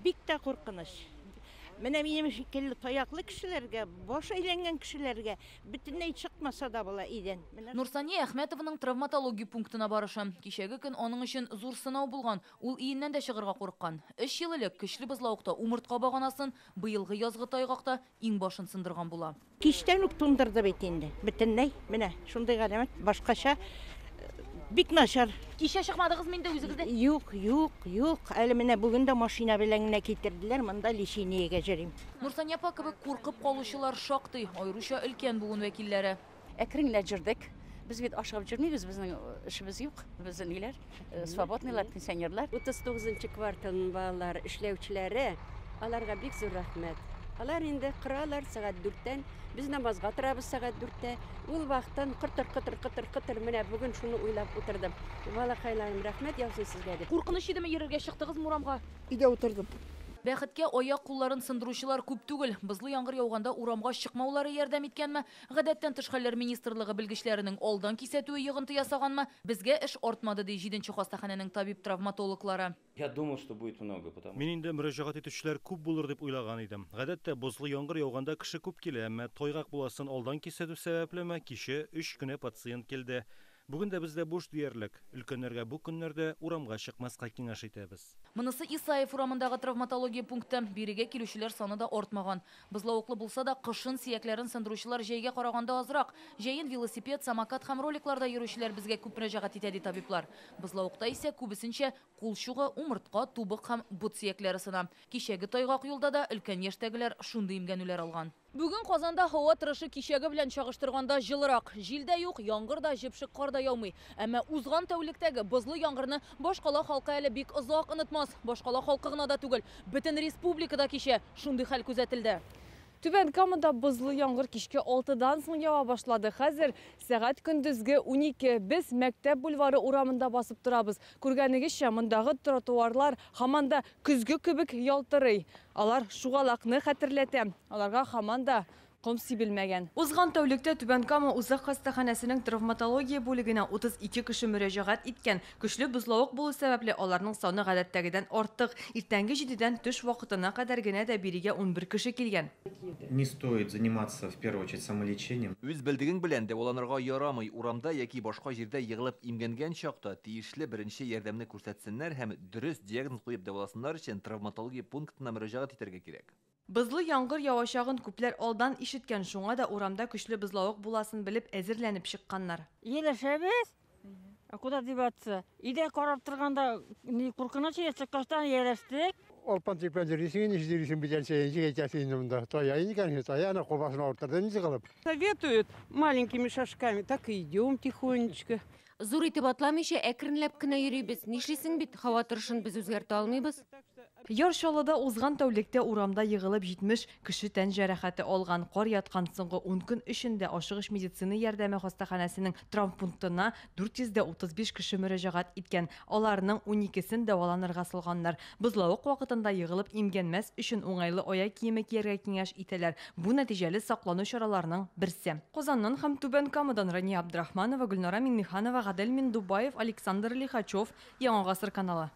Бик тә куркыныч. Менә минем шикелле таяклы кешеләргә, баш әйләнгән кешеләргә бөтенләй чыкмаса да була өйдән. Менә Нурсания Әхмәтованың травматология пунктына барышы. Кичәге көн аның өчен зур сынау булган. Ул өеннән дә чыгарга курыккан. 3 ел элек көчле бозлавыкта умыртка баганасын, быелгы язгы тайгакта иңбашын сындырган була. Кичтән үк туңдырды бит инде. Бөтенләй. Менә шундый галәмәт. Башкача бик начар. Кичә чыкмадыгызмы инде үзегез дә? Юк, юк, юк. Әле менә бүген дә машина белән генә китерделәр. Монда лечениегә йөрим. Нурсания апа кебек куркып калучылар шактый, аеруча өлкән буын вәкилләре. Әкрен генә йөрдек. Без бит ашыгып йөрмибез, безнең эшебез юк. Без ниләр, свободныйлар, пенсионерлар. 39 кварталның балалары, эшләүчеләре, аларга бик зур рәхмәт. Алар инде кыралар сәгать 4-тән, без намазга торабыз сәгать 4-тә. Ул вакыттан кытыр, кытыр, кытыр, кытыр, менә бүген шуны уйлап утырдым. Балакайларым, рәхмәт яусын сезгә дип. Куркыныч идеме йөрергә чыктыгызмы урамга? Өйдә утырдым. Бәхеткә аяк кулларын сындыручылар күп түгел. Бозлы яңгыр яуганда урамга чыкмаулары ярдәм иткәнме? Гадәттән тыш хәлләр министрлыгы белгечләренең алдан кисәтүе йогынты ясаганмы? Безгә эш артмады, ди 7 хастаханәнең табиб-травматологлары. Я думал, что будет много, потому Мин инде мөрәҗәгать итүчеләр күп булыр дип уйлаган идем. Гадәттә бозлы яңгыр яуганда кеше күп килә, әмма тайгак буласын алдан кисәтү сәбәплеме, кичә 3 кенә пациент килде. Бүген дә бездә буш диярлек. Өлкәннәргә бу көннәрдә урамга чыкмаска киңәш итәбез. Монысы Исаев урамындагы травматология пункты. Бирегә килүчеләр саны да артмаган. Бозлавыклы булса да, кышын сөякләрен сындыручылар җәйгә караганда азрак. Җәен велосипед, самокат һәм роликларда йөрүчеләр безгә күп мөрәҗәгать итә, ди табиблар. Бозлавыкта исә күбесенчә кул чугы, умыртка, тубык һәм бот сөякләре сына. Кичәге тайгак юлда да өлкән яшьтәгеләр шундый имгәнүләр алган. Бүген Казанда һава торышы кичәге белән чагыштырганда җылырак. Җил дә юк, яңгыр да, җепшек кар да яумый. Әмма узган тәүлектәге бозлы яңгырны башкала халкы әле бик озак онытмас. Башкала халкы гына да түгел, бөтен республикада кичә шундый хәл күзәтелде. Түбән Камада бозлы яңгыр кичке 6-дан соң ява башлады. Хәзер сәгать көндезге 12. Без Мәктәп бульвары урамында басып торабыз. Күргәнегезчә, мондагы тротуарлар һаман да көзге кебек ялтырый. Алар шугалакны хәтерләтә. Аларга һаман да ком сибелмәгән. Узган тәүлектә Түбән Кама үзәк хастаханәсенең травматология бүлегенә 32 кеше мөрәҗәгать иткән. Көчле бозлавык булу сәбәпле аларның саны гадәттәгедән артык. Иртәнге 7-дән төш вакытына кадәр генә дә бирегә 11 кеше килгән. Не стоит заниматься в первую очередь самолечением. Үз белдегең белән дәваланырга ярамый. Урамда яки башка җирдә егылып имгәнгән чакта тиешле беренче ярдәмне күрсәтсеннәр һәм дөрес диагноз куеп дәваласыннар өчен травматология пунктына мөрәҗәгать итәргә кирәк. Бозлы яңгыр явачагын күпләр алдан ишеткән, шуңа да урамда көчле бозлавык буласын белеп әзерләнеп чыкканнар. Ияләшәбез. А куда деваться? Өйдә карап торганда ни куркыныч иде, чыккачтан ияләштек. Алпан тилпән йөрисең, ничек йөрисең бит әле, ничек әйтәсең инде монда. Тая икән, тая, ана кулбашын авырттырды, ничек кылып. Советуют маленькими шажками, так и идем тихонечко. Зур итеп атламыйча, әкренләп кенә йөрибез. Нишлисең бит, һава торышын без үзгәртә алмыйбыз. Яр Чаллыда узган тәүлектә урамда егылып 70 кеше тән җәрәхәте алган. Кар яткан соңгы 10 көн эчендә ашыгыч медицина ярдәме хастаханәсенең травмпунктына 435 кеше мөрәҗәгать иткән. Аларның 12-сен дәваланырга салганнар. Бозлавык вакытында егылып имгәнмәс өчен уңайлы аяк киеме кияргә киңәш итәләр. Бу нәтиҗәле саклану чараларының берсе. Казаннан һәм Түбән Камадан Рания Абдрахманова, Гөлнара Миңнеханова, Гадел Миндубаев, Александр Лихачев, Яңа Гасыр каналы.